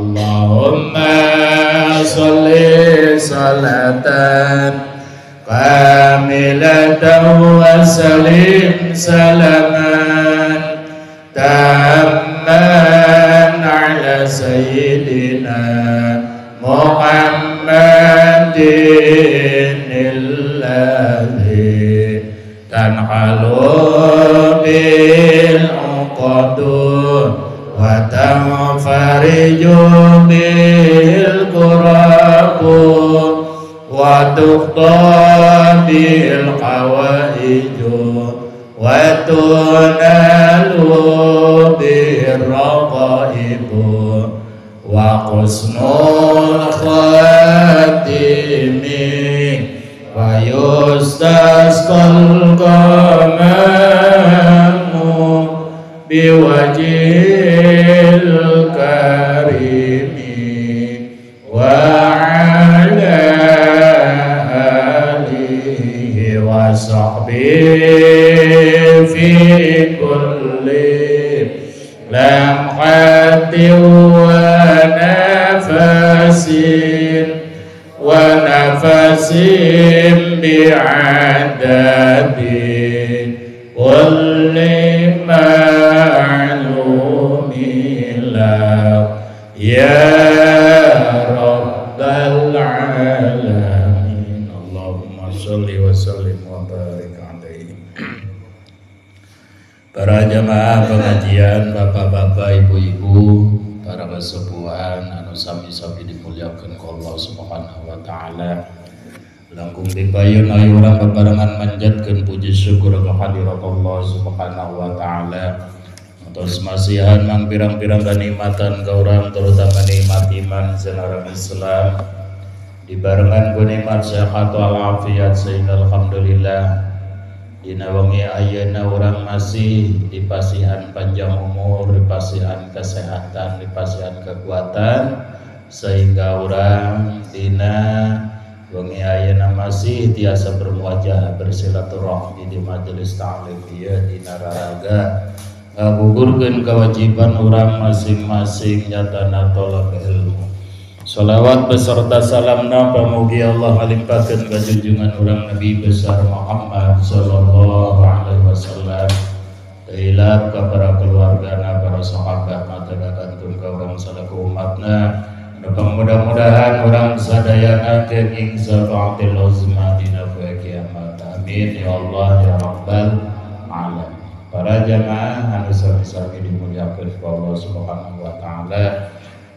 Allahumma sholli salatan kamilatan wa salim salaman tamman ala sayyidina Muhammadin alladzi tanhalu bil uqadu wa tanfariju bil kurabu wa tuqda bil hawaiju wa tunalu bir raqaibu wa husnul khatimi wa yustasqal qamamu biwajhil karimi wa ala alihi wa sahbihi fi kulli lamhatin wa nafasin wa nafasin bi'adadi kulli ma'lumin lak ya rabbal alamin. Allahumma sholli wa sallim wa barik alaihi. Para jamaah pengajian, bapak-bapak, ibu-ibu, para kesepuhan anu sami-sami dimuliakan ku Allah Subhanahu wa taala. Langkung dipayun ayo urang bebarengan manjatkeun puji syukur ka hadirat Allah Subhanahu wa taala. Atos masihan mang pirang-pirang kanikmatan ka urang terutama nikmat iman sareng Islam. Dibarengan ku nikmat sehat wal afiat sehingga alhamdulillah dina wengi ayeuna urang masih dipasihan panjang umur, dipasihan kesehatan, dipasihan kekuatan sehingga urang dina wengi ayeuna masih tiasa bermuajah bersilaturahmi di majelis ta'lim ieu dina raraga ngagugurkeun kewajiban urang masing-masing nyatana tolak ilmu. Salawat beserta salamna pamugi Allah ngalimpahkeun ka junjungan urang Nabi besar Muhammad sallallahu alaihi wasallam. Tailap ka para keluargana, para sahabat mata kantun ka urang salaku umatna. Mudah-mudahan urang sadayana kenging syafaatil uzma dina poe kiamat. Amin ya Allah ya rabbal alamin. Para jamaah anu sami-sami dimuliakeun ku Allah Subhanahu wa taala.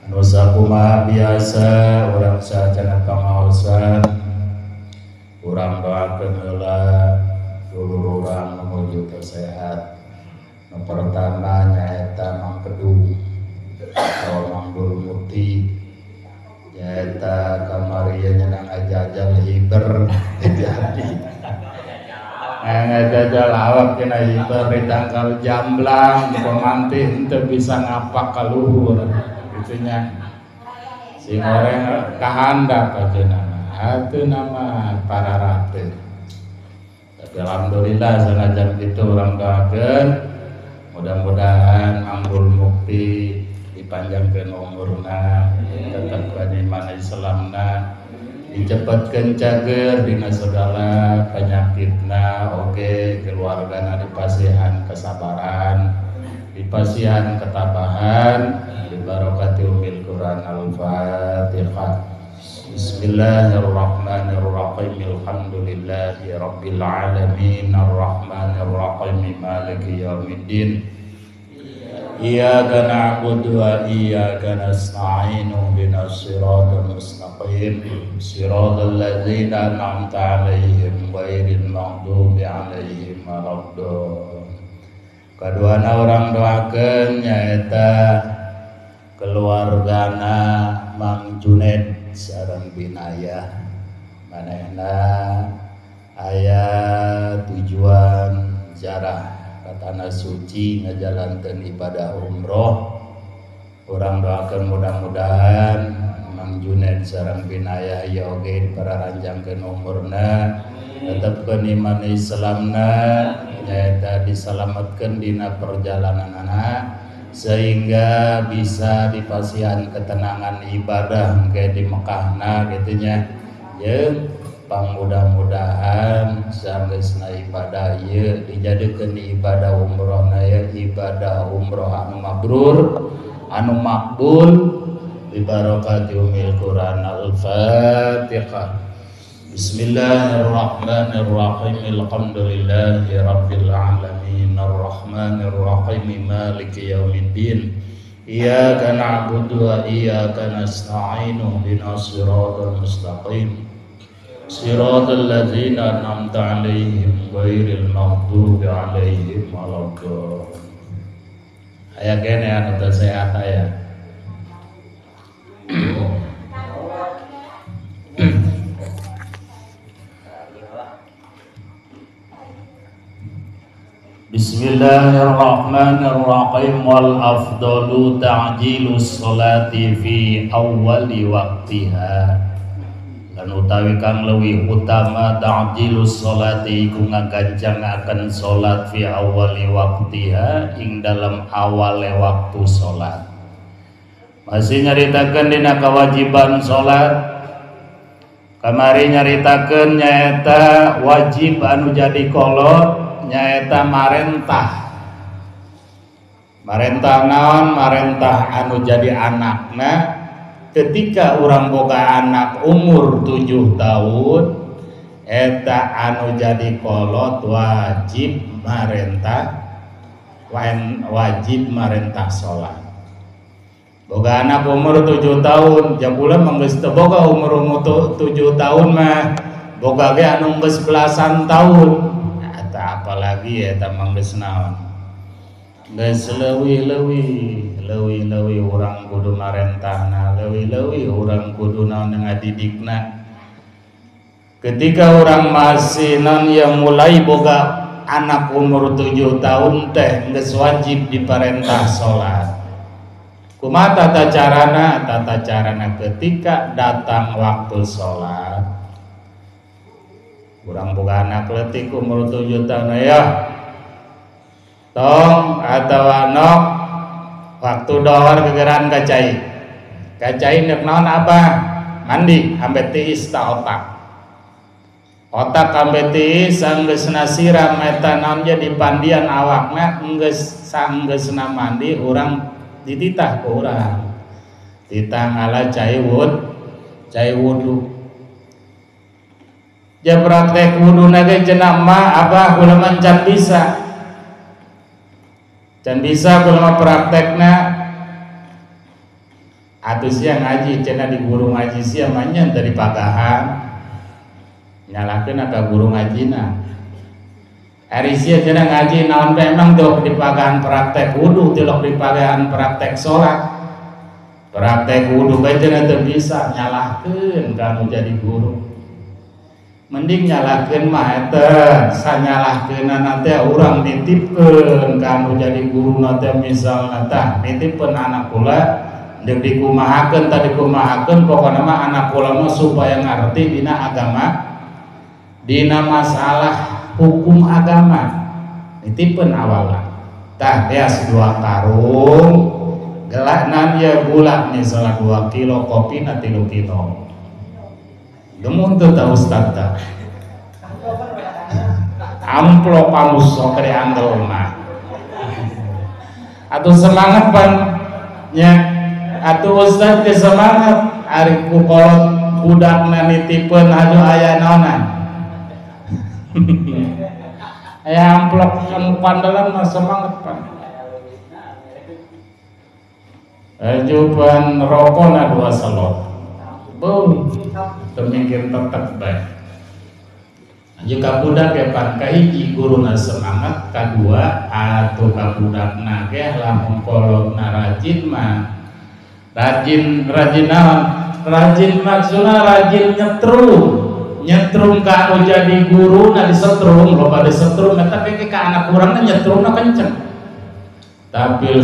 Anu sakumaha biasa urang saacana pangaosan urang doakeun heula dulur urang nu teu sehat. Nu pertama nyaeta Mang Kedu atawa Mang Dul Mukti nyaeta kamari nyenang ngajajal hiber jadi ngajajal awak kena hiber ditangkal jamblang pemanti henteu bisa ngapak ka luhur. Itunya sing orang kahandap aja nama itu nama para ratu. Tapi alhamdulillah sanajan kitu urang doakeun mudah-mudahan Manggul Mukti dipanjangkeun umurna, tetep iman Islamna, dicepetkeun cager dina segala penyakitna, oge keluargana dipasihan kesabaran, dipasihan ketabahan. Barokati umil Quran. Al-Fatihah. Bismillahirrahmanirrahim. Alhamdulillahi rabbil alamin. Arrahmanirrahim. Maliki yaumiddin. Iyyaka na'budu wa iyyaka nasta'in. Ihdinas siratal mustaqim. Siratal ladzina an'amta 'alaihim ghairil maghdubi 'alaihim waladdallin. Kaduana urang doakeun nyaeta keluargana Mang Junet sareng Binayah. Manehna aya tujuan ziarah ka tanah suci ngajalankeun ibadah umroh. Urang doakeun mudah-mudahan Mang Junet sareng Binayah ieu oge dipararanjangkeun umurna, tetepkeun iman Islamna, nyaeta disalametkeun dina perjalananana sehingga bisa dipasihan ketenangan ibadah engke di Mekahna kitu nya. Jeung pangmudah-mudahan sanggeusna ibadah ieu dijadikeun ibadah umrohna ya ibadah umroh anu mabrur anu makbul bi barakati umil Quran. Al-Fatihah. Bismillahirrahmanirrahim. Alhamdulillahi rabbil alamin arrahmanirrahim maliki yaumiddin. Iyyaka na'budu wa iyyaka nasta'in ihdinas siratal mustaqim siratal ladzina an'amta 'alaihim ghairil maghdubi 'alaihim waladdallin. Aya kene anu teu sehat aya. Bismillahirrahmanirrahim. Wal afdalu ta'jilus sholati fi awwali waqtiha. Lan utawi kang leuwih utama ta'jilus sholati iku ngagancangaken salat fi awwali waqtiha ing dalam awale waktu salat. Masih nyaritakeun dina kewajiban salat. Kamari nyaritakeun nyaeta wajib anu jadi kolot nyaeta marentah. Marentah naon? Marentah anu jadi anakna. Ketika urang boga anak umur 7 tahun eta anu jadi kolot wajib marentah, wajib marentah sholat. Boga anak umur 7 tahun, jabula mah geus teu boga umur 7 tahun mah, boga ge anu geus belasan tahun. Eta apalagi eta mah geus naon? Geus leuwih-leuwih, leuwih-leuwih urang kudu marentahna, leuwih-leuwih urang kudu naon ngadidikna. Ketika orang masih non yang mulai boga anak umur 7 tahun teh geus wajib diperintah salat. Kumaha tata carana? Tata carana ketika datang waktu salat. Urang boga anak leutik umur 7 tahun ya. Tong atawa nok waktu dohor gegeran ka cai. Ka cai nek naon abah? Mandi ambe tiis ta otak. Otak ambe tiis sanggeusna siram eta naon jadi pandian awakna geus sanggeusna mandi urang dititah ku urang. Titah ngala cai cai wudu. Ja praktek wuduna ge cenah mah abah kula mah can bisa. Can bisa kula mah praktekna. Atuh sia ngaji cenah di guru ngaji sia mah nya teu dipagahan. Nyalahkeun ka guru ngajina. Ari sia cenah ngaji naon bae emang teu dipagahan praktek wudu, teu dipagahan praktek salat. Praktek wudu bae cenah teu bisa, nyalahkeun ka nu jadi guru. Mending nyalahkeun mah eta sanyalahkeunana teh urang nitipkeun ka anu jadi guruna teh misalna tah nitipkeun anak kula deuk dikumahakeun tah dikumahakeun pokona mah anak kula mah supaya ngarti dina agama dina masalah hukum agama nitipkeun awalna tah beas 2 karung gelakna ye gula misalna 2 kilo kopina 3 kilo. Gemun teu ta ustad ta. Amplop anu sok dianggel mah. Atuh semangat pan nya. Atuh ustad ge semangat ari ku kolot budakna nitipeun anu aya naonan. Aya amplop anu pandelan mah semangat pan. Ajupan rokona 2 selot. Beuh, temingkir tetep bae. Jika budak ya pan kahiji guruna semangat, kadua atuh ka budakna ge lamun kolotna rajin mah. Rajin rajin naon? Rajin maksudna rajin nyetrum. Nyetrum ka anu jadi guruna disetrum, loba disetrum eta ke ka anak urangna nyetrumna kenceng. Tapi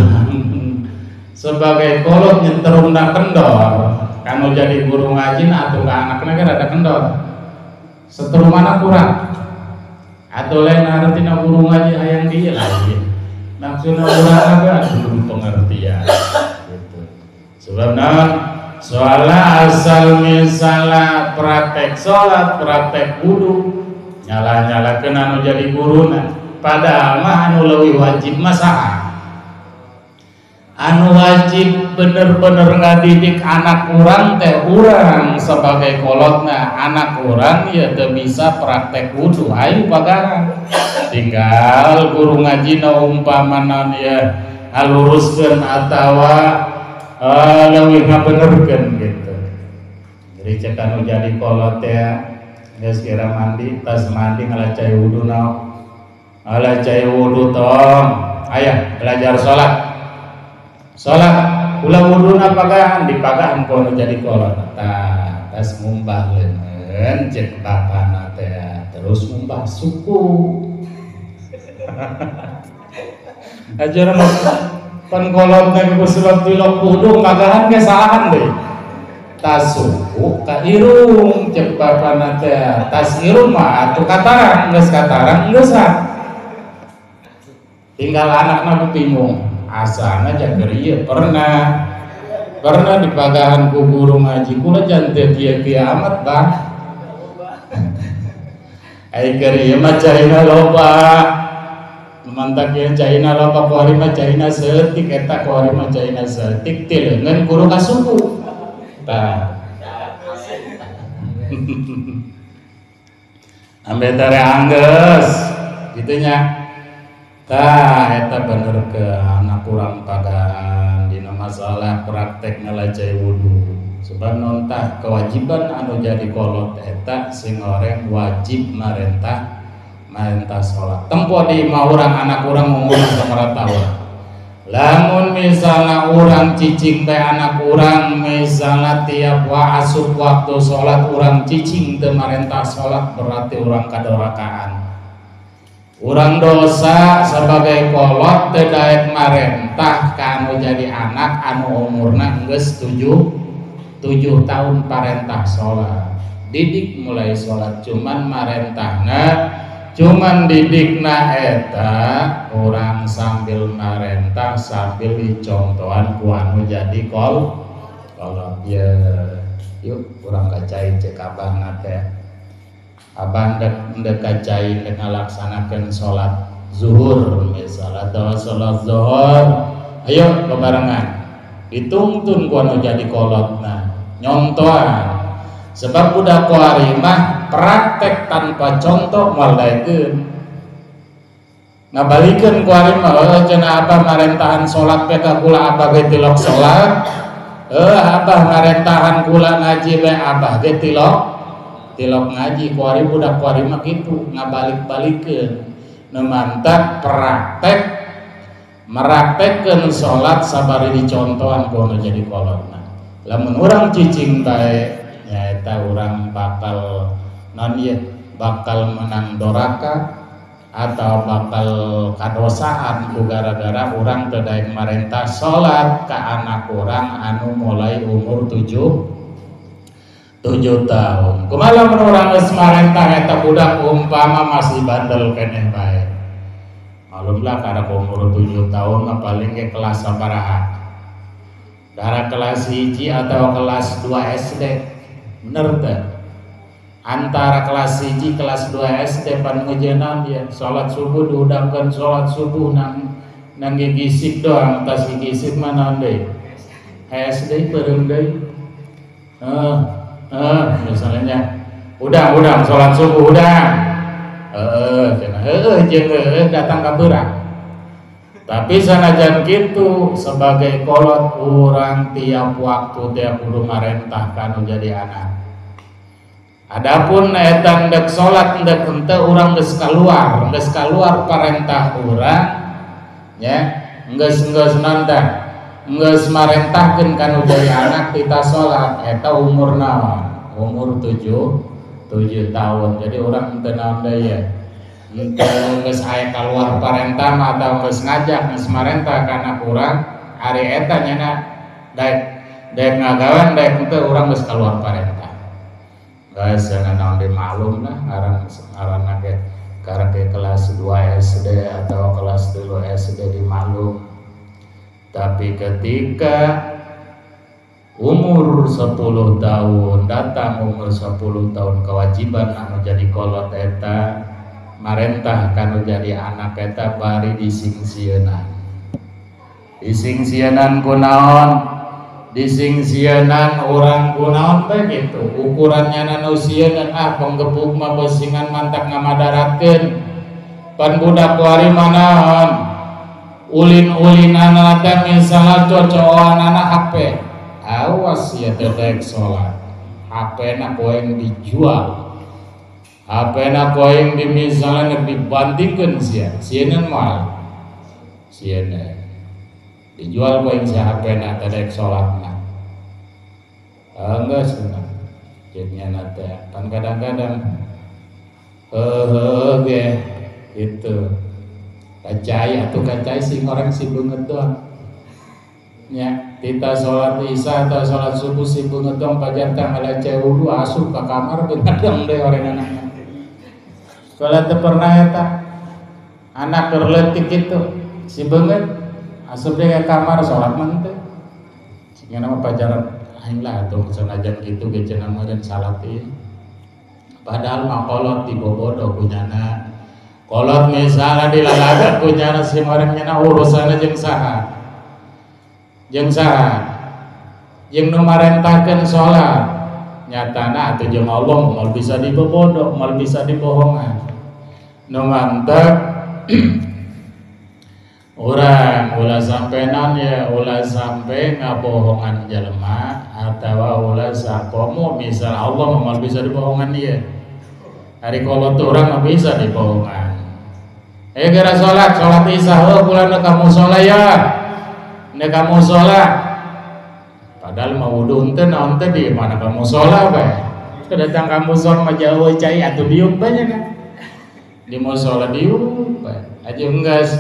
sebagai kolot nyetrumna kendor. Kanu jadi guru ngaji atau ke anaknya kan ada kendor setrum mana kurang atau lain artinya guru ngaji hayang dia lagi Maksudna urang apa belum pengertian gitu. Sebab naon soalnya asal misalnya praktek sholat, praktek wudu nyalah-nyalahkeun anu jadi guruna, padahal mah anu leuwih wajib mah saha? Anu wajib bener-bener ngadidik anak urang teh urang sebagai kolotna, anak urang ya teu bisa praktek wudu, ayo pagahan. Tinggal guru ngajina umpamana ya aluruskeun atawa leuwih ngabenerkeun gitu. Jadi cek anu jadi kolot teh geus kira mandi, tas mandi ngala cai wudu naon. Ngala cai wudu tong, aya belajar salat. Salat ulah wuduna pagahan dipagahan ku anu jadi kolot. Tah, tas ngumbah leungeun cek bapana teh terus ngumbah suku. Ajaran pan kolotna ku sebab tilok wudu pagahan ge salahan deui. Tas suku ka irung cek bapana teh, tas irung mah atuh katarang, geus katarang geus. Tinggal anakna bingung. Asana jager ieu pernah dipagahan ku guru ngaji kula jan teu kieu-kieu amat bah. Ai keur ieu mah caina loba. Mantak ieu caina loba kuari mah caina saeutik eta kuari mah caina saeutik ti leungeun guru ka suku. Tah. Ambe tare anggeus kitu nya. Tah eta bener ke anak kurang pagahan dina masalah praktek ngalacai wudu. Sebab nontah kewajiban anu jadi kolot eta sing oreng wajib marentah salat. Tempo di imah urang anak urang umur sabaraha taun. Lamun misalnya urang cicing teh anak urang misalnya tiap asup waktu salat urang cicing teu marentah salat berarti urang kadorakaan. Urang dosa sebagai kolot teu daek marentah ka anu jadi anak anu umurna geus 7 tahun parentah salat. Didik mulai salat cuman marentahna cuman didikna eta urang sambil marentah sambil dicontohan ku anu jadi kolot. Ya yuk urang kacai cek abahna teh. Abah ndek kacai ndek ngalaksanakeun salat zuhur misalnya atau salat zuhur, ayo bebarengan dituntun ku anu jadi kolotna nyontohan. Sebab budak kuari mah praktek tanpa contoh moal daekeun. Ngabalikeun kuari mah heuh cenah abah marentahan salat bae ka kula abah ge tilok salat, heuh abah marentahan kula ngaji bae abah ge tilok ngaji. Kuari budak kuari mah kitu ngabalik-balikeun. Nu mantak praktek meraktekkeun salat sabari dicontohan ku anu jadi kolotna. Lamun urang cicing bae nyaeta urang bakal non ieu bakal menang doraka atau bakal kadosaan ku gara-gara urang teu daek marentah salat ka anak urang anu mulai umur 7 tahun. Kumaha lamun urang geus marentah eta budak umpama masih bandel keneh bae. Malumlah karena umur 7 tahun mah paling ke kelas sabaraha. Dara kelas 1 atau kelas 2 SD. Bener teh? Antara kelas 1 kelas 2 SD pan ngejenan ya salat subuh diudangkeun salat subuh nang gigisik doang tas gigisik mah naon deui? SD beureum deui. Misalnya udang salat subuh udang. Heeh cenah heueuh jeung heueuh datang ka beurang. Tapi sanajan kitu sebagai kolot urang tiap waktu tiap kudu marentah ka nu jadi anak. Adapun eta ndek salat ndek henteu urang geus kaluar parentah urang nya geus nantah geus marentahkeun ka nu jadi anak tita salat eta umur naon? Umur 7 tahun. Jadi urang henteu naon deui ya. Henteu geus aya kaluar parentah mah atau geus ngajak geus marentah ka anak urang ari eta nyana daek ngagawan daek henteu urang geus kaluar parentah. Guys, jangan naon deui maklum lah ngaranna ge karek kelas 2 SD atau kelas 3 SD di Tapi ketika umur 10 tahun datang, umur 10 tahun kewajiban anu jadi kolot eta marentah kanu jadi anak eta bari disingsieunan. Disingsieunan kunaon? Disingsieunan urang kunaon teh kitu. Ukurannya nu sieun ah penggebuk mah beusingan mantak ngamadaratkeun. Pan budak kuari manaon? Ulin-ulinana teh misalna cocoanana HP. Awas ya teh daek salat. HP na koeng dijual. HP na koeng di misalna dibandingkeun sia. Sieun moal. Sieun dijual koeng sia HP na teh daek salatna. Enggeus cenah. Jadinya teh pan kadang-kadang heuh ge gitu. Kacai atuh kacai sing orang si beungeut doang. Nya tita salat isya atau salat subuh si beungeut doang pajar teh ngalece wudu asup ka kamar begadang deui orenganana. Salat teu pernah eta. Anak keur leutik kitu si beungeut asup deui ka kamar salat mah teu. Singana mah pajaran aing lah atuh sanajan kitu ge cenah meureun salat ieu. Padahal mah kolot dibobodo kunyana. Kolot misalnya dilalagan kunyana si orang nyana urusanna jeung saha? Jeung saha? Jeung nu marentahkeun salat. Nyatana atuh jeung Allah moal bisa dibobodo, moal bisa dibohongan. Nu mantep urang ulah sampe naon ya, ulah sampe ngabohongan jelema atawa ulah sakomo misal Allah moal bisa dibohongan ieu. Ari kolot urang mah bisa dibohongan. Gara salat, salat isya heuh kula nu ka musala ya. Nu ka musala. Padahal mah wudu henteu naon teh di mana ka musala bae. Datang ka musala mah jauh cai atuh diuk bae nya. Di musala diuk bae. Aja enggeus.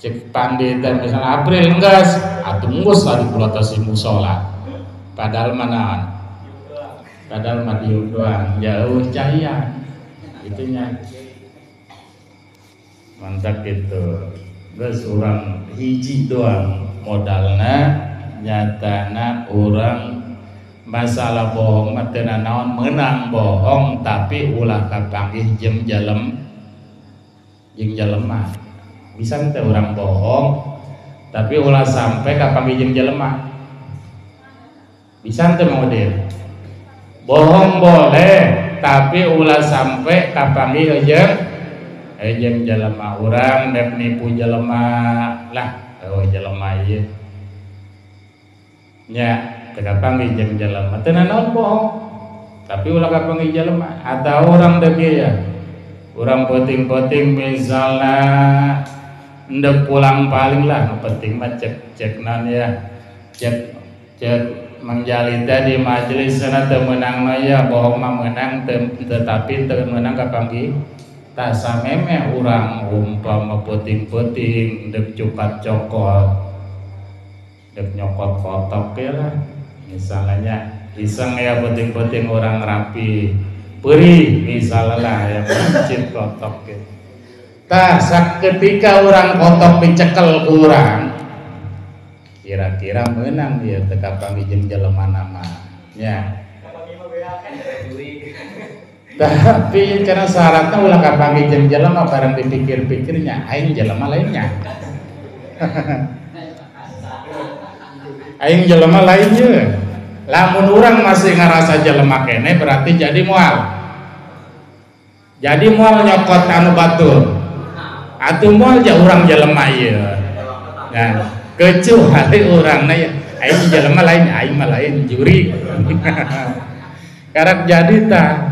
Cek pandita misalnya April enggeus, atuh enggeus tadi kula tos di musala. Padahal mah naon? Padahal mah diuk doang, jauh caian. Itunya. Mantap gitu. Geus urang hiji doang modalna nyatana urang masalah bohong mah teu nanaon meunang bohong tapi ulah kapanggih jeung jalem jeung jelema. Bisa teh urang bohong tapi ulah sampai kapanggih jeung jelema. Bisa teh Mang Udin? Bohong boleh tapi ulah sampai kapanggih jeung jelema. Urang dek nipu jelema lah, oh jelema ieu nya teu kapanggih jeung jelema teu nanaon bohong tapi ulah kapanggih jelema. Atau urang deuk ya urang peuting-peuting misalna endek pulang paling lah nu penting mah cek naon ya, cek cek Mang Jali teh di majelis sana teu meunang mah ya bohong mah meunang tetapi teu meunang kapanggih. Tah sameme urang umpama peuting-peuting dek cukat cokot dek nyokot kotok ya lah misalnya iseng ya peuting-peuting orang rapi perih misalnya lah ya pencit kotok gitu. Tah ketika orang kotok dicekel kurang kira-kira menang ya teu kapanggih jeung jelema nama nya. Tapi karena syaratnya ulah kapanggih jeung jelema bareng dipikir-pikirnya aing jelema lainnya. Aing jelema lainnya. Lamun urang masih ngerasa jelema kene berarti jadi moal. Jadi moal nyokot anu batur. Atuh moal ja urang jelema ieu. Nah, kecuali urangna ya aing jelema lain, aing mah lain juri. Karek jadi tah.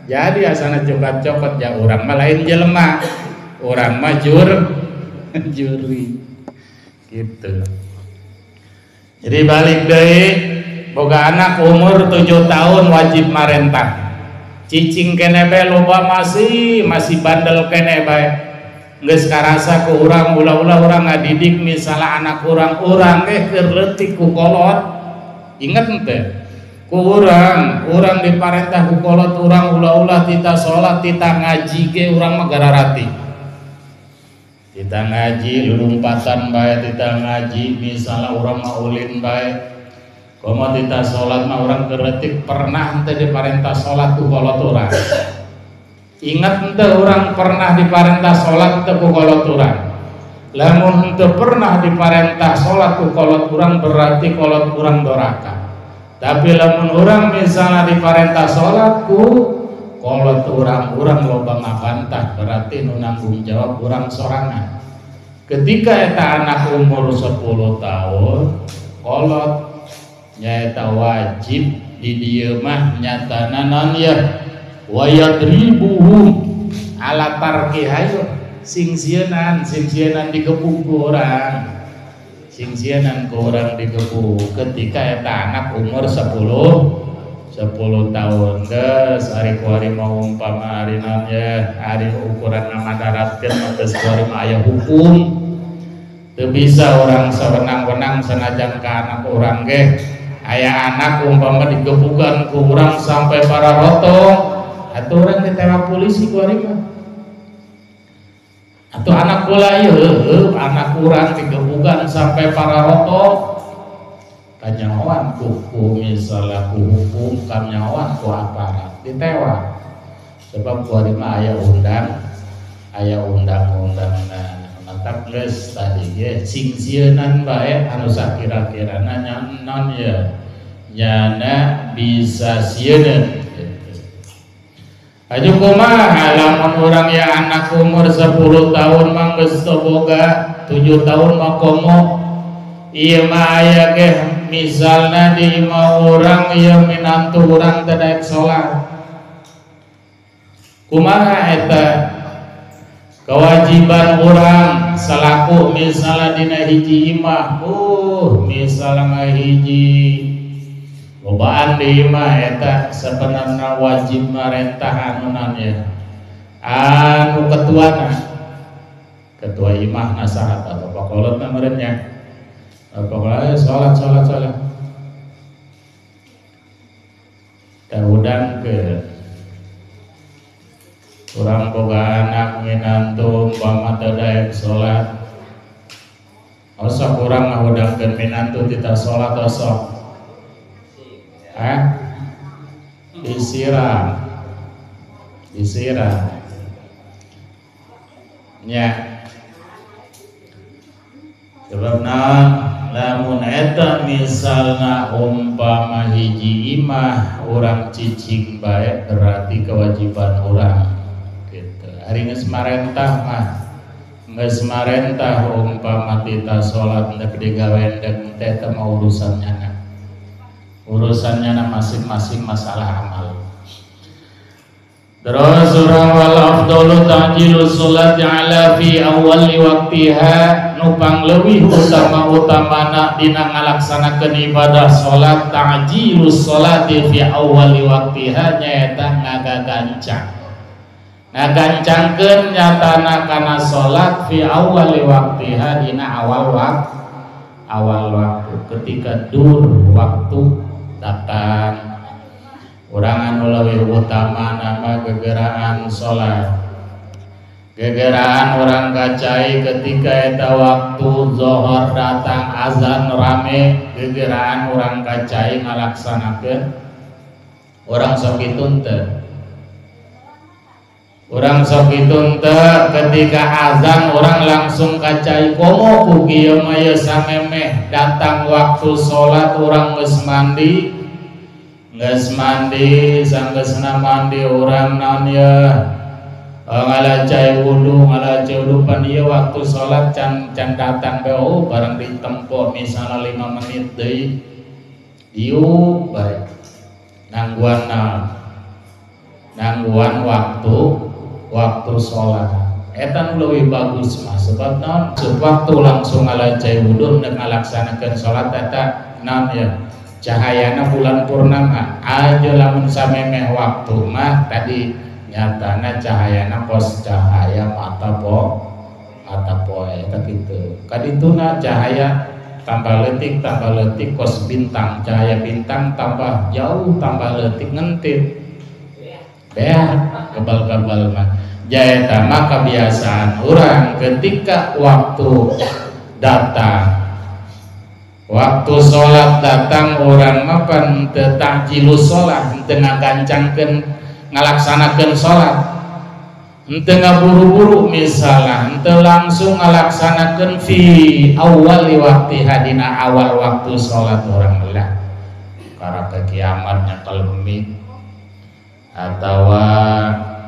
Jadi asana cokot-cokot ya urang mah lain jelema. Urang mah juri. Gitu. Jadi balik deui boga anak umur 7 tahun wajib marentah. Cicing kene bae loba masih bandel kene bae. Geus karasa ku urang ulah-ulah urang ngadidik misalnya anak urang keur leutik ku kolot. Inget henteu? Ku urang diparentah ku kolot urang ulah-ulah tita salat tita ngaji ge urang mah gararati. Kita ngaji lulumpatan bae, kita ngaji misalnya urang mah ulin bae. Komo kita salat mah urang keretik pernah henteu diparentah salat ku kolot urang. Ingat henteu urang pernah diparentah salat teu ku kolot urang. Lamun henteu pernah diparentah salat ku kolot urang berarti kolot urang doraka. Tapi lamun urang misalnya diparentah salat ku kolot urang, urang loba ngabantah berarti nu nanggung jawab urang sorangan. Ketika eta anak umur 10 tahun kolot nyaeta wajib di dieu mah nyatana naon ya wa yadribuhum ala tarki hayo sing sienan digebuk ku urang, sing sienan ku urang digebuk ketika eta anak umur 10 tahun. Geus ari kuari mau umpama ari naon ya ari ukuran ngamadaratkeun mah geus kuari mah aya hukum. Teu bisa orang sawenang-wenang sanajan ka anak urang ge. Aya anak umpama digebukan ku urang sampai pararotong atuh urang ditewak polisi kuari mah. Atau anak kula ieu anak urang digebukan sampai pararotong kanyahoan ku misalnya ku hukum kanyahoan ku aparat ditewak. Sebab kuari mah aya undang-undang mantap geus tadi ge sing sieunan bae anu sakira-kirana naon ya nyana bisa sieuneun gitu. Aju kumaha lamun urang ya anak umur 10 tahun mah geus teu boga 7 tahun mah komo ieu mah aya ge misalna di imah urang ieu minantu urang teu daek salat. Kumaha eta kewajiban urang selaku misalnya dina hiji imah, misalnya hiji lobaan di imah eta sebenarnya wajib marentah anu naon ya anu ketuana, ketua imah nasahat atau pakolotna meureun nya. Pokoknya sholat dahudang ke urang boga anak minantu umpama teu daek sholat osok urang ngahudangkeun minantu tita sholat osok disiram nya sebab naon lamun eta misalna umpama hiji imah urang cicing bae berarti kewajiban urang gitu. Ari geus marentah mah geus marentah umpama tita salat ndek digawe ndek teh teu mah urusannya na. Urusannya na masing-masing masalah amal. Terus surah wal afdalu ta'jilu sholati ala fi awwali waqtiha nu pangleuwih utama-utamana dina ngalaksanakeun ibadah salat ta'jilu sholati fi awwali waqtiha nyaeta ngagagancang. Ngagancangkeun nyatana kana salat fi awwali waqtiha dina awal waktu, awal waktu ketika dur waktu datang. Urang anu leuwih utama nama gegeraan salat. Gegeraan urang kacai ketika eta waktu zuhur datang azan rame, gegeraan urang kacai ngalaksanakeun. Urang sok kitu teu. Urang sok kitu teu ketika azan urang langsung kacai komo ku kieu mah ye samemeh datang waktu salat urang geus mandi. Geus mandi, sanggeusna mandi urang naon ye ngalacai wudu pan ieu waktu salat can datang bae oh barang ditempo misalna 5 menit deui diuk bae nangguan naon nangguan waktu salat eta nu leuwih bagus mah sebab naon waktu langsung ngalacai wudu nek ngalaksanakeun salat eta naon ye cahayana bulan purnama aja lamun samemeh waktu mah tadi nyatana cahayana kos cahaya mata poe eta kitu kadituna cahaya tambah leutik kos bintang cahaya bintang tambah jauh tambah leutik ngentit beak kebal-kebal mah Jaeta mah kebiasaan orang ketika waktu datang, waktu sholat datang orang mah pan teu ta'jilus sholat, teu ngagancangkeun ngalaksanakeun sholat, henteu ngaburu-buru misalnya, henteu langsung ngalaksanakeun fi awali waktiha dina awal waktu sholat orang lah karena kiamat nyekel mie atawa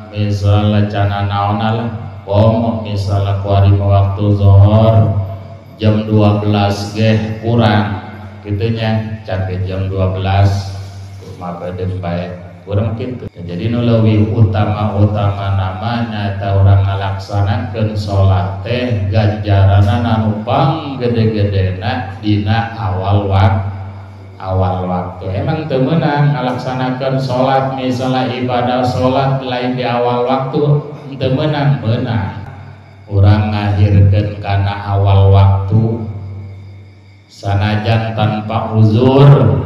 misalnya cana naon lah komo misalnya kuari waktu zuhur jam 12 geh kurang gitunya capai jam 12 maka den bae kurang gitu. Jadi nu leuwih utama-utama namanya eta urang ngalaksanakeun salat teh ganjaranna anu pang gede-gedena dina awal waktu. Awal waktu emang teu meunang ngalaksanakeun salat misalnya ibadah salat lain di awal waktu teu meunang, meunang urang ngahirkeun kana awal waktu sanajan tanpa uzur,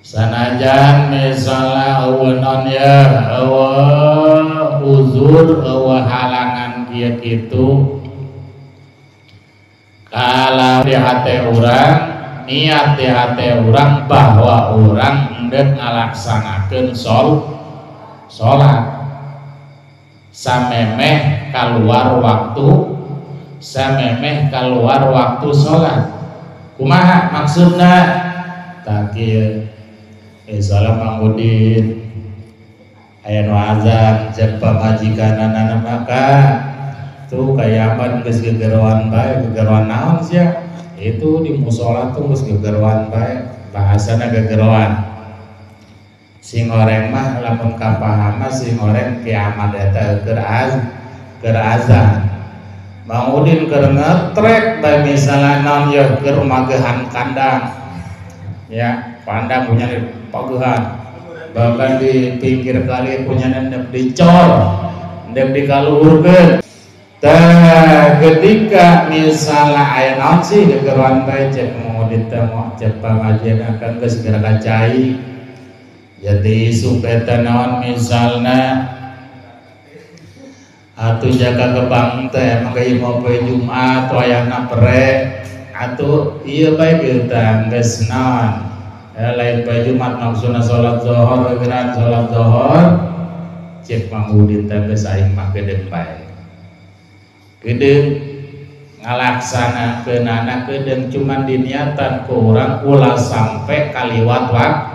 sanajan misalnya eueuh non ya eueuh uzur eueuh halangan kieu kitu, kalau di hate urang niat di hati orang bahwa orang hendak ngalaksanakeun sholat samemeh keluar waktu, samemeh keluar waktu sholat. Kumaha maksudna? Takir salam Mang Udin aya nu azan cek pamajikanana maka tuh kayaman geus gegeroan bae, gegeroan naon sia? Itu di musola tuh geus gegeroan bae, bahasana gegeroan. Sing oreng mah lamun kapahama sing oreng kiamat eta keur azan. Mang Udin keur ngetrek bae misalna naon ye keur magehan kandang. Ya, kandang punya pagehan. Bahkan di pinggir kali punya ndek dicor, ndek dikaluhurkeun. Tah ketika misalnya aya naon sih gegeroan bae cek mau ditemu cek pangajian akan geus geura kacai. Jadi isuk eta naon misalna atuh jaga gebang teh emang ieu mau poe Jumat wayahna pere atuh ieu bae kita geus naon lain poe Jumat maksudna salat zuhur gegeran salat zuhur cek Mang Udin teh geus aing mah geudeung bae. Kedeung ngalaksanakeunana kedeung cuman diniatan ku urang ulah sampai kaliwat waktu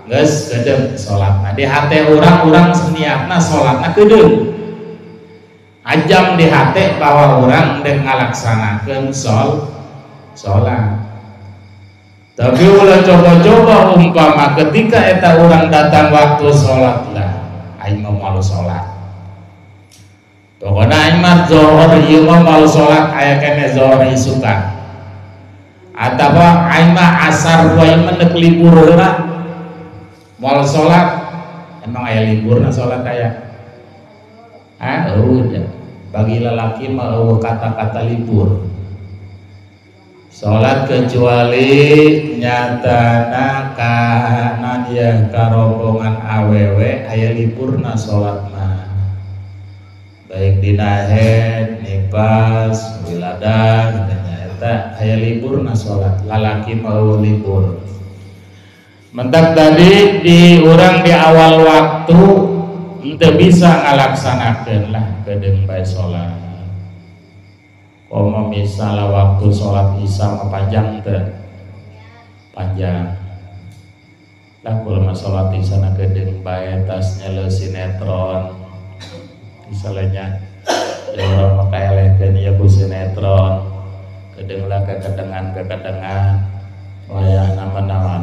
geus kedeung salatna. Di hate urang urang niatna salatna kedeung. Ajam di hate bahwa urang deuk ngalaksanakeun salat. Tapi ulah coba-coba umpama ketika eta urang datang waktu salat lah aing mah malu salat. Pokoknya aing mah zuhur ieu mah malu salat aya keneh zuhur isukan. Atawa aing mah asar wae mah deuk libur heula. Moal salat emang aya liburna salat aya? Ah eueuh bagi lelaki mah eueuh kata-kata libur. Salat kecuali nyatana kahanan ya karombongan awewe aya liburna salat mah. Baik dina haid, nifas, wiladah eta aya liburna salat, lalaki mau libur. Mentak tadi di urang di awal waktu henteu bisa ngalaksanakeun lah kedeung bae salat. Komo misalnya waktu salat isya mah panjang teu? Panjang. Lah kulo mah salat isya na kedeung bae tas nyeleu sinetron. Misalnya ya orang mah kaelehkeun ieu ku sinetron kedeung lah kekedengan-kekedengan wayahna mah naon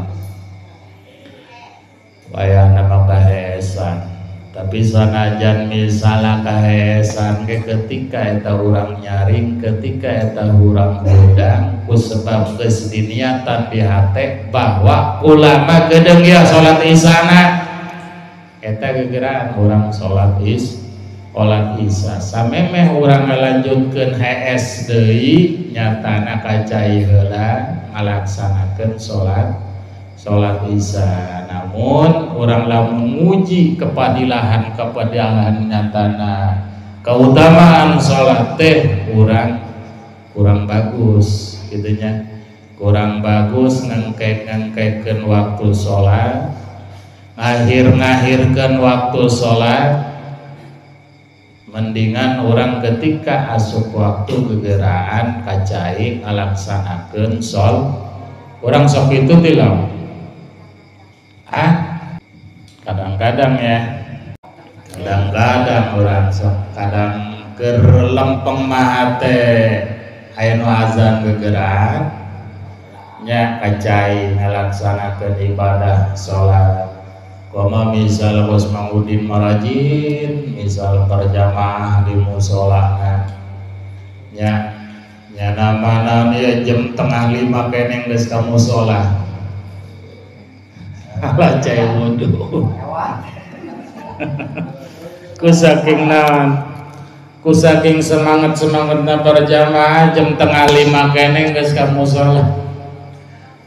wayahna mah kaheesan. Tapi sanajan misalnya kaheesan ke ketika eta urang nyaring, ketika eta urang hudang ku sebab geus diniatan di hate bahwa ulama kedeung ya salat isana eta gegeraan urang salat isya samemeh urang ngalanjutkeun HS deui nyatana kacai heula ngalaksanakeun salat Salat isya. Namun urang lamun nguji kepadilahan nyatana keutamaan salat teh urang kurang bagus gitu nya. Kurang bagus ngengkek-ngengkekkeun waktu salat, ngahir-ngahirkeun waktu salat. Mendingan orang ketika asup waktu gegeraan kacai ngalaksanakeun sol. Orang sok itu tilau. Ah, kadang-kadang ya. Kadang-kadang orang sok kadang keur lempeng mah teh aya nu azan gegeraan nya kacai ngalaksanakeun ibadah salat. Koma misal bos Mang Udin marajin, misal berjamaah di musolana, nya nya nama ya jam 4:30 keneng geus ka musola, ala cai wudu. Ku saking naon, ku saking semangat semangatna berjamaah jam 4:30 keneng geus ka musola.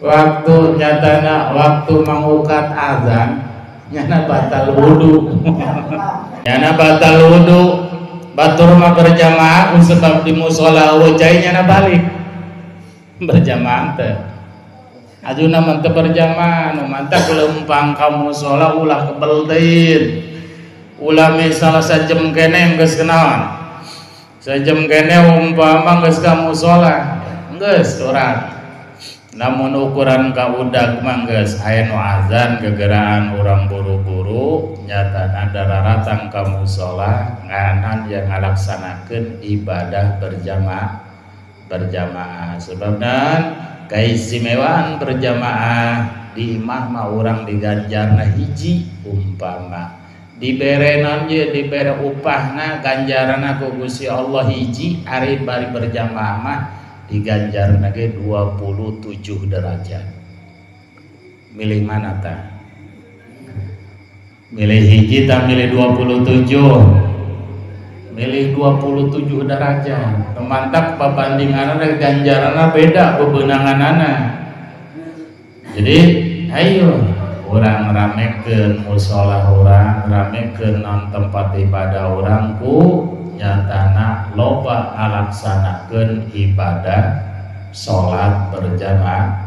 Waktu nyatana waktu mangukat azan. Nyana batal wudu. Nyana batal wudu. Batur mah berjamaah sebab di musola eueuh cai nyana balik. Berjamaah teh. Ajuna mah teu berjamaah, nu mantak leumpang ka musola ulah kebel teuing. Ulah misalna sajam keneh geus kenaon. Sajam keneh umpama geus ka musola, geus urang. Namun ukuran kaudag mah geus aya nu azan gegeraan urang buru-buru nyatana dararatang ka musola nganan yang ngalaksanakeun ibadah berjamaah berjamaah. Sebabna kaistimewaan berjamaah di imah mah urang diganjarna hiji umpama dibere naon ye dibere upahna ganjaranna ku Gusti Allah hiji ari bari berjamaah mah diganjar nage 27 derajat. Milih mana ta? Milih hiji ta milih 27? Milih 27 derajat. Mantap pabandinganna ganjaranna beda bebenanganana. Jadi ayo urang ramekeun musola urang, ramekeun non tempat ibadah urang ku nyatana loba ngalaksanakeun ibadah salat berjamaah,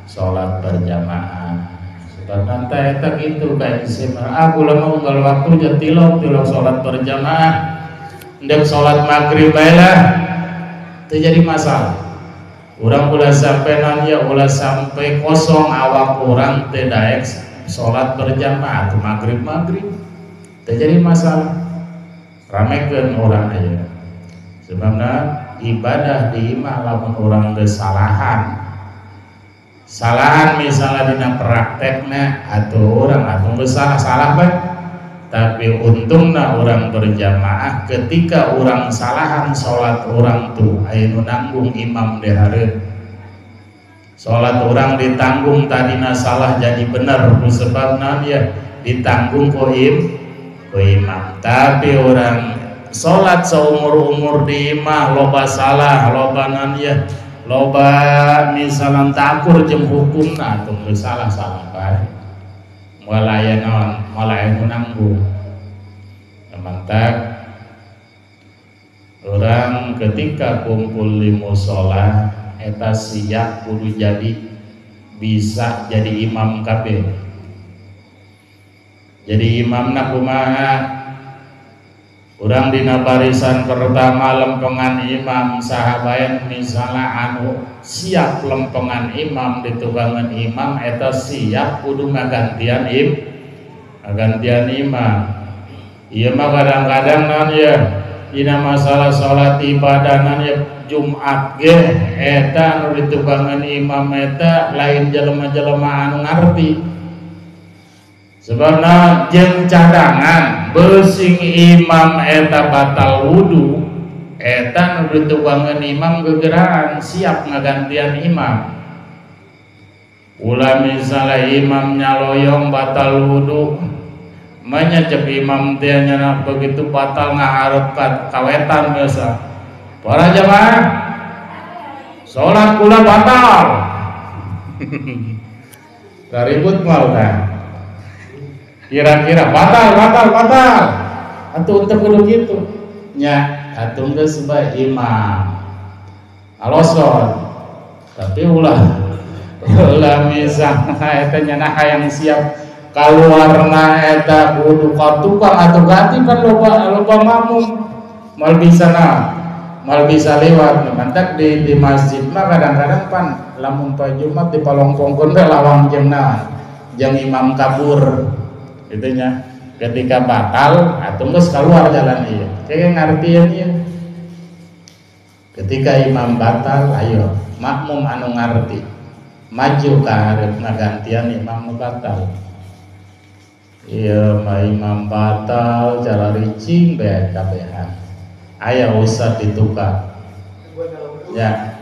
salat berjamaah. Sebab nanti eta kitu ka isim. Ah kula mah unggal waktu jeung tilok salat berjamaah. Ndek salat maghrib bae lah. Teu jadi masalah. Urang ulah sampai naon ya ulah sampai kosong awak urang teu daek salat berjamaah atau maghrib-maghrib. Teu jadi masalah. Ramekeun orang aja. Sebabna ibadah di imah lamun urang geus salahan. Salahan misalnya dina praktekna atau orang atau geus salah-salah bae. Tapi untungna orang berjamaah ketika orang salahan salat orang tuh aya nu nanggung imam di hareup. Salat orang ditanggung tadina salah jadi bener sebab naon ya ditanggung ku imam. Tapi orang salat seumur-umur di imah loba salah loba naon ya loba misalan takur jeung hukumna atuh geus salah-salah bae. Moal aya naon moal aya nu nanggung. Mantap orang ketika kumpul di musola eta siap kudu jadi bisa jadi imam kabeh. Jadi imamna kumaha? Urang dina barisan pertama lempengan imam sahabaen misalnya anu siap lempengan imam ditukangan imam eta siap kudu ngagantian ngagantian imam. Ieu mah kadang-kadang naon ya dina masalah salat ibadah naon ya Jumat ge eta anu ditukangan imam eta lain jelema-jelema anu ngarti. Sebabna jeung cadangan beusing imam eta batal wudu eta nu ditukangeun imam gegeraan siap ngagantian imam. Ulah misalnya imam nyaloyong batal wudu manya cek imam teh nya begitu batal ngaharep kawetan biasa. Para jamaah salat kula batal. Ribut moal tah. Kira-kira batal batal batal. Atuh teu kudu kitu. Nya atuh geus bae imam. Aloson. Tapi ulah ulah misalna eta nyana hayang siap kaluarna eta kudu ka tukang atuh ganti kan loba loba makmum. Moal bisa na, moal bisa lewat. Mantak di masjid mah kadang-kadang pan lamun poe Jumat dipalongkongkeun teh lawang jeung naon? Jeung imam kabur. Gitu nya. Ketika batal atuh geus keluar jalan ieu. Kayak ngartieun ieu. Ketika imam batal ayo makmum anu ngarti maju ka hareup ngagantian imam nu batal. Ieu mah imam batal cara ricing bae kabehan. Aya ustad ditukar. Ya.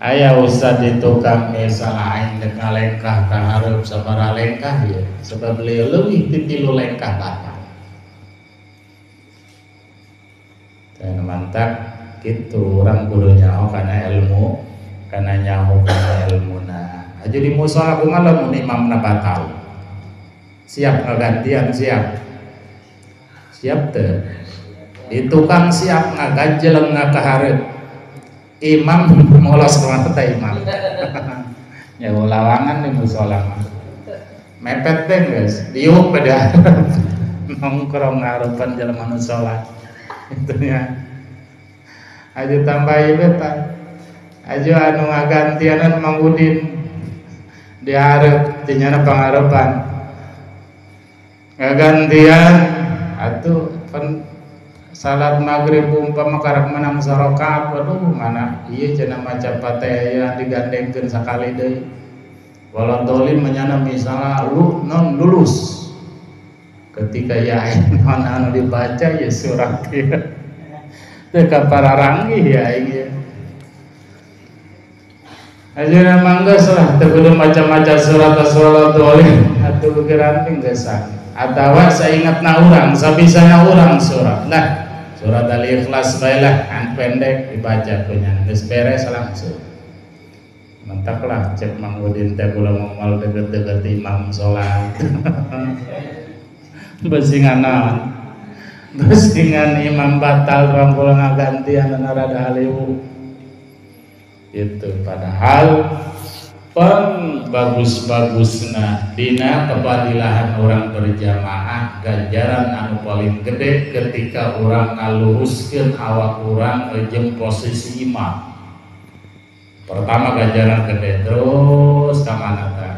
Aya ustad ditukar misalnya aing dek ngalengkah ka hareup sabaraha lengkah ieu. Sebab leuwih ti 3 lengkah batal. Dan mantap gitu orang kudu nyaho kana ilmu, kana nyaho kana ilmuna. Aja di musola kumaha lamun imamna batal. Siap ngagantian siap. Siap teu? Di tukang siap ngaganjeleng ngakahareup. Imam molos kumaha teh imam. Ya lawangan di musola mah. Mepet teh geus, diuk pada nongkrong ngarepan jelema nu salat. Itu nya. Aja tambah ieu teh. Aja anu ngagantianan Mang Udin di hareup cenah pangarepan. Ngagantian atuh pan salat maghrib umpama karak menang sarakaat waduh mana ieu cenah maca Fatihah digandengkeun sakali deui. Walau dolim menyana misalnya lu non lulus. Ketika ya non anu dibaca ya surat ieu. Teu kapararanggih ya aing ieu. Aja mangga lah teu kudu maca-maca surat as-salat dolim atuh geranting geus. Atawa saingatna urang sabisana urang surat. Nah, surat Al-Ikhlas bae lah an pendek dibaca kunya geus beres langsung. Mentaklah cek Mang Udin teh kula moal deket-deket imam salat. Besingan naon? Besingan imam batal urang kula ngagantian rada haliwu. Itu padahal peng bagus-bagusna dina kepadilahan orang berjamaah ganjaran anu paling gede ketika orang ngaluruskeun awak urang jeung posisi imam. Pertama ganjaran gede terus ka mana tah?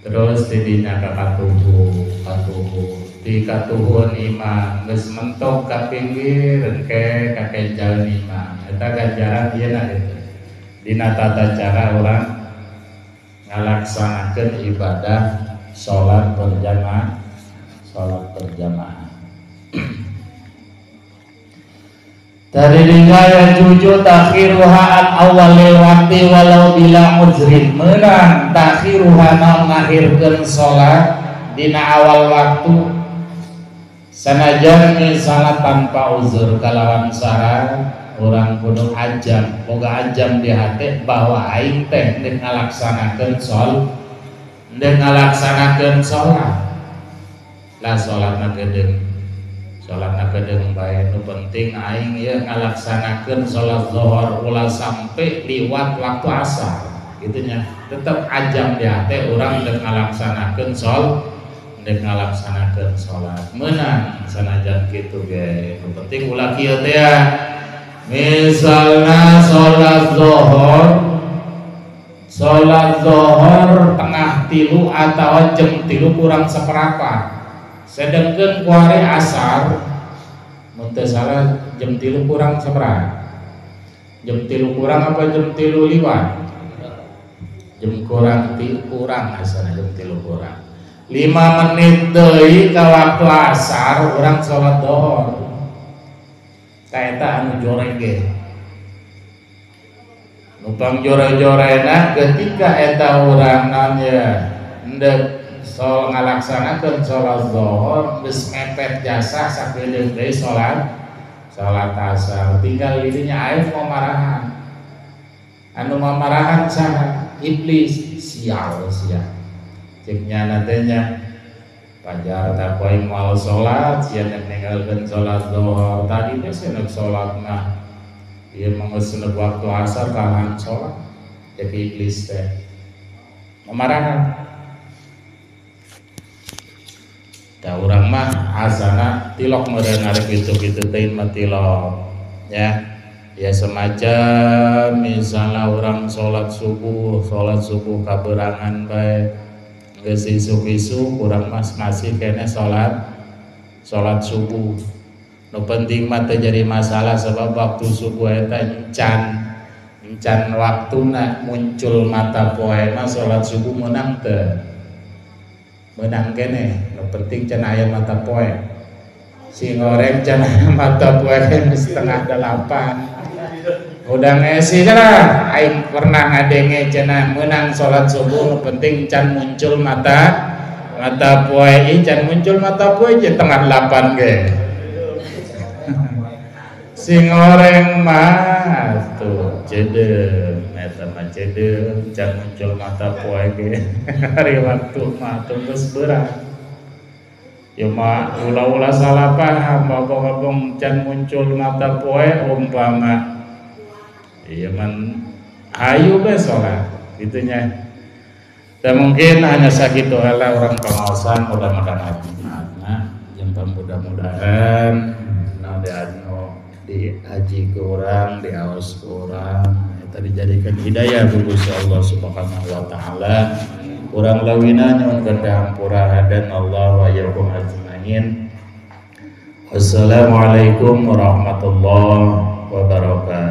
Terus tidinya ka katuhu, katuhu, di katuhun imam geus mentok ka pinggir engke ka kenjalan imam. Eta ganjaran ieu na gitu. Dina tata cara orang ngalaksanakeun ibadah salat berjamaah, salat berjamaah. Dari riwayat cucu takhiruha an awalil waqti walau bila uzrin. Meunang takhiruha ngakhirkeun salat dina awal waktu sanajan misalnya tanpa uzur kalawan syarat orang kudu ajam, boga ajam di hati bahwa aing teh ndek ngalaksanakeun salat, ndek ngalaksanakeun salat. Lah salatna geudeung. Salatna geudeung bae nu penting aing ieu ngalaksanakeun salat zuhur ulah sampai liwat waktu asar. Gitu nya. Tetep ajam di hati urang ndek ngalaksanakeun salat, ndek ngalaksanakeun salat. Meunang sanajan kitu ge. Nu penting ulah kieu teh ya. Misalnya sholat zuhur tengah 3 atau jam 3 kurang seperempat. Sedangkan kuari asar, mun teu salah jam 3 kurang seperempat. Jam 3 kurang apa jam 3 liwat? Jam kurang 3 kurang asar jam 3 kurang. 5 menit deui ka waktu asar urang sholat zuhur. Kaeta anu joreng ge. Nupang jore-jorena ketika eta urang naon ya endek sol ngalaksanakeun salat zuhur geus mepet jasa sakedeung deui salat salat asar tinggal dirinya aing mamarahan. Anu mamarahan saha? Iblis. Sial sia. Cek nyana teh nya pajar tak poe moal salat sia nek ninggalkeun salat zuhur tadi teh sia nek salat mah ieu mah geus waktu asar kahan salat. Cek iblis teh memarahan. Da urang mah asana tilok meureun arek kitu-kitu teh mah tilok ya. Ya semacam misalnya orang sholat subuh kaberangan bae geus isuk-isuk urang mas masih kene sholat subuh. Nu penting mah teu jadi masalah sebab waktu subuh eta encan waktuna muncul mata poe mah sholat subuh meunang teu? Meunang kene, nu penting can aya mata poe. Si ngoreng can aya mata poe 7:30. Udah ngesi cenah aing pernah ngadenge cenah meunang salat subuh nu penting can muncul mata poe, can muncul mata poe je 7:30 ge. Si ngoreng mah tuh cedeung eta mah cedeung can muncul mata poe ge. Hari waktu mah geus beurang. Ya mah ulah-ulah salah paham ngomong can muncul mata poe umpama iya man ayo be sholat gitunya. Dan mungkin hanya sakitu heula urang pengaosan mudah-mudahan manfaatna jeung mudah-mudahan na anu di haji ke urang diaos ke urang eta dijadikan hidayah ku Gusti Allah Subhanahu wa taala. Urang lawina nyuhunkeun hampura dan Allah wa yakum ajmain. Wassalamualaikum warahmatullahi wabarakatuh.